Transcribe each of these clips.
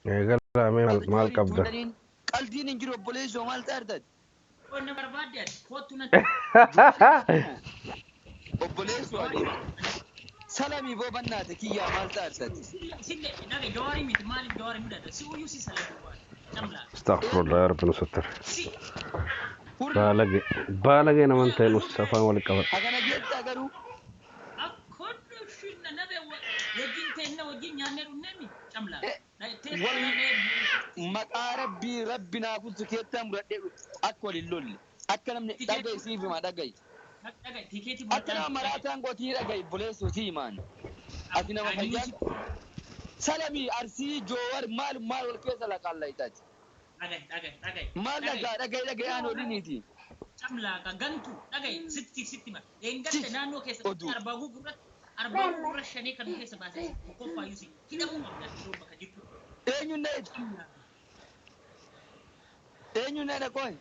Eegalaa mee maal maal Jooriin qabda? tuunaniin qaldiin hin jiru obboleessoo maal taartati? Qonna barbaadde ati kottu natti. Jooriin obboleessoo ati salamii boo bannaate kiyyaa maal taartati? Sille dhage Jawaarii miti, maaliif Jawaarii mudata? Si uyyuu si salatu waan. Camlaa. Astaghfirullah ya Rabbi nu sattar. Si. Hurri Baalagee baalagee naman ta'een us afaan wal qabadha. hagana geettaa garuu Akkoon shinna nabe wajjin teenna wajjin nyaannee dhumneemi camlaa. Wal maqaa rabbii rabbi naa kuntu keettaa muradhee akka wal hin lolle akka namni dhaga'i siif hima dhaga'i. Tikeetii Akka nama maraataan gootii dhaga'i obboleessoo si himaan. Ati nama fayyaa salamii arsii joowar maal maal wal keessa laqaallaytaati. Dhaga'i dhaga'i dhaga'i. Maal dhagaa dhaga'i dhaga'i aan oliniiti. Camlaa ka gantu dhaga'i sitti sitti ma. Eengatte naannoo keessa Oduu. Arbaa gugurratti arbaa gugurra shanii kan keessa baasee tokkoffaayyuu si hidhamuu qabda yeroo bakka jirtu. Eenyuun na Camlaa. Eenyuun na dhaqooy.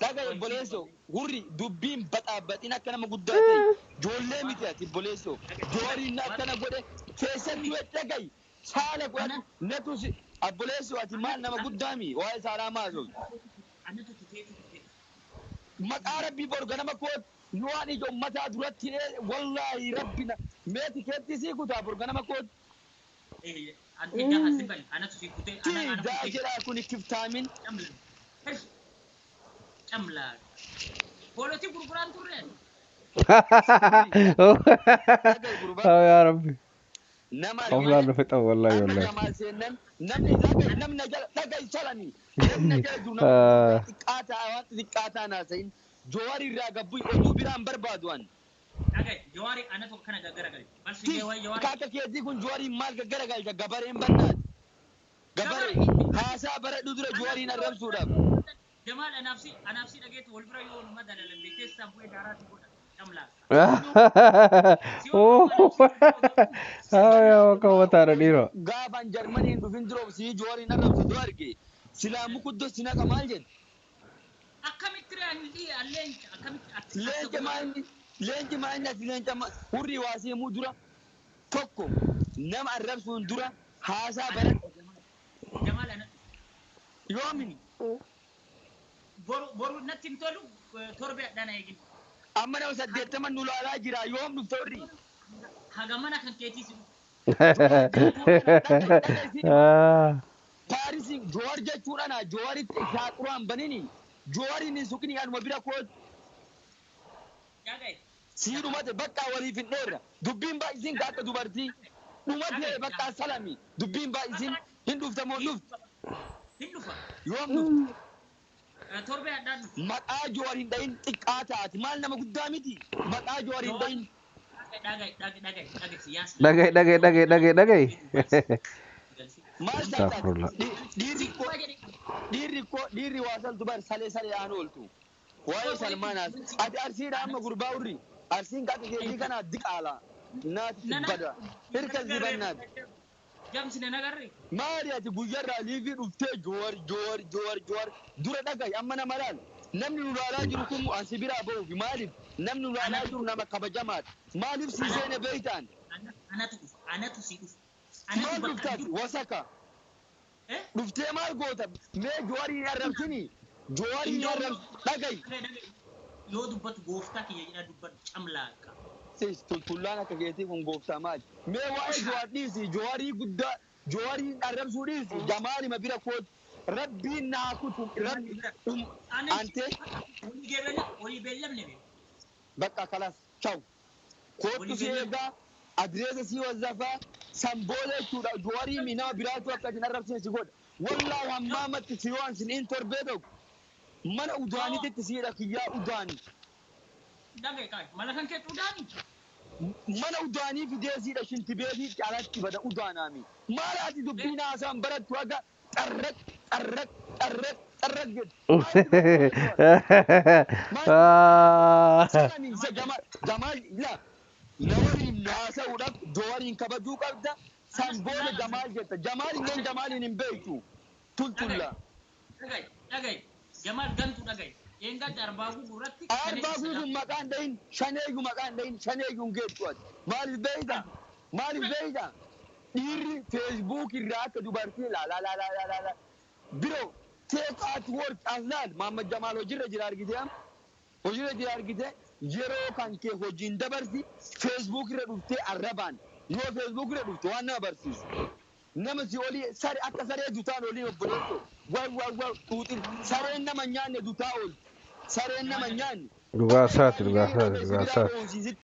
Dhaga'i obboleessoo hurri dubbiin baxaabbaxiin akka nama guddaa ta'e ijoollee miti ati obboleessoo jooriin akkana godhe keessatti dhaga'i saala godhatu natu si obboleessoo ati maal nama guddaami waa'ee saalaa maasoo. Anatu tikeetii bitee. Maqaa rabbii bor ganama koo nu waan ija ummataa duratti wallaahi rabbi na mee tikeetti sii kutaa bor ganama koo. Ante jaha simbali anatu si kutee Ti ana ana daa kutee. jedhaa kuni kiftaamin. Camlaa. Camlaa. Hoolotii gurguraan turre. Dhaga'i gurbaa. Yaa Rabbi. Nama Qoflaan dhufe xabu wallahi amma wallahi. Jamaal seennan namni dhaga'i namni na jala dhaga'i salami namni na jala jiru nama xiqqaa ta'a waan xixiqqaa ta'a naasayin joowar irraa gabbuu oduu biraan barbaadu an. Dhaga'i Jawaari anatu akkana gaggaragali. Barsi Tis Jawaari. Akka keetii kun joowariin maal gaggaragalcha gabareen bannaati. Gabaree haasaa baradhu dura joowariin arrabsuudhaaf. Jamaal anaafsi anaafsi dhageetu wal bira yoo numa dalalan beekeessaan bu'ee daaraatti godha. Camlaa. Yaa akka wataadha dhiiroo. Gaafan Jarmaniin dhufin dura sii joowariin arrabsu dura arge silaa mukuddoo si naqa maal jedhe. Akkamitti re'anii alleenca akkamitti. Leenca maayini leenci maayini ati leenca hurrii waa seemuu dura tokko nama arrabsuun dura haasaa baradhu. Jamaal ana Yoomin boru boru natti hin tolu torbe adhaan eegin. Amma nama 80 nu laalaa jira yoom dhufte hurrii. Haga mana kan keetii si dhufu. Paarisiin joowar jechuun ana joowaritti shaaquraan banini joowariin hin suqini anuma bira kootu. Dhaga'i. Sii dhumate bakka waliif hin dheerra dubbiin baay'isiin akka dubartii dhumate bakka salami dubbiin baay'isiin hin dhuftamoo dhuftu. Hin dhufa. Yoom dhuftu? Torbe adhaan dhufu. Maqaa joowar hin dhahin xiqqaa taati maal nama guddaa miti maqaa joowar hin dhahin. Dhaga'i dhaga'i dhaga'i dhaga'i siyaasa. Dhaga'i dhaga'i dhaga'i dhaga'i dhaga'i. Maal Astaghfirullah. taataati dhiirri koo dhiirri koo dhiirri waa saltu bar salee salee aan ooltu waa'ee salmaanaas ati arsiidha amma gurbaa hurri arsiin akka keetii kana diqaala naati bada hirka zibannaati. Jamsi na nagarre. Maali ati guyyarraa liivii dhuftee joowar joowar joowar joowar dura dhaga'i amma nama laal namni nu laalaa jiru kun ansi biraa ba'uufi maaliif namni nu laalaa jiru nama kabajamaadha maaliif sii seene beeytaan. Anatu dhufa. Anatu si dhufa. Maal Anatu bakka dhuftaati jiru. wasaka Eh? dhuftee maal goota mee joowarii hin arrabsini joowarii hin arrabs dhaga'i. Dhaga'i. Yoo dubbatu gooftaa kiyya jedhaa dubbatu camlaaqa. Sis tultullaan akka keetii kun gooftaa maali mee waa'ee joowar dhiisi joowarii guddaa joowarii arrabsuu dhiisi jamaalima bira kootu rabbiin naa kutu rabbi ante Walii beellamne bee. Bakka kalas chaw kootu si eegaa adireesa si wazzafaa san booda jechuudha joowarii mi nama biraatu akka isin arrabsine si godha wallaahi hammaamatti si yoo ansin in torbee tokko mana udaaniititti siidha kiyyaa udaani. Dhaga'i qabi. Mala kan kee xudaani. Mana udaanii fidee siidha shintibeetiitti alatti bada udaanaami maal ati dubbiin haasaan barattu haga xarraq xarraq xarraq xarraq jedhu. Salami isa jamaal jamaal la na waliin haasa'uudhaaf joowariin kabajuu qabda san booda jamaal jetta jamaal illeen jamaaliin hin beektu tultulla. Dhaga'i dhaga'i. Jamaal gantu dhaga'i. Eengadda arbaa gugurratti. Arbaa guutuun maqaan dhahin shaneeyyu maqaan dhahin shaneeyyu hin geettu ati maaliif beeyta maaliif beeyta. Dhiirri Facebook irraa akka dubartii la la la la la la la. Bro, take at work as laal Mahammad Jamaal hojiirra jira argitee am? Hojiirra jira argitee yeroo kan kee hojiin dabarsi Facebook irra dhuftee arrabaan yoo Facebook irra dhufte waan nama barsiisu. Nama si olii sare akka saree dutaan olii obboleessoo waw waw waw xuuxin sareen nama hin nyaanne dutaa oolti. Sareen nama hin nyaanne. Dhugaa isaati, dhugaa isaati, dhugaa isaati.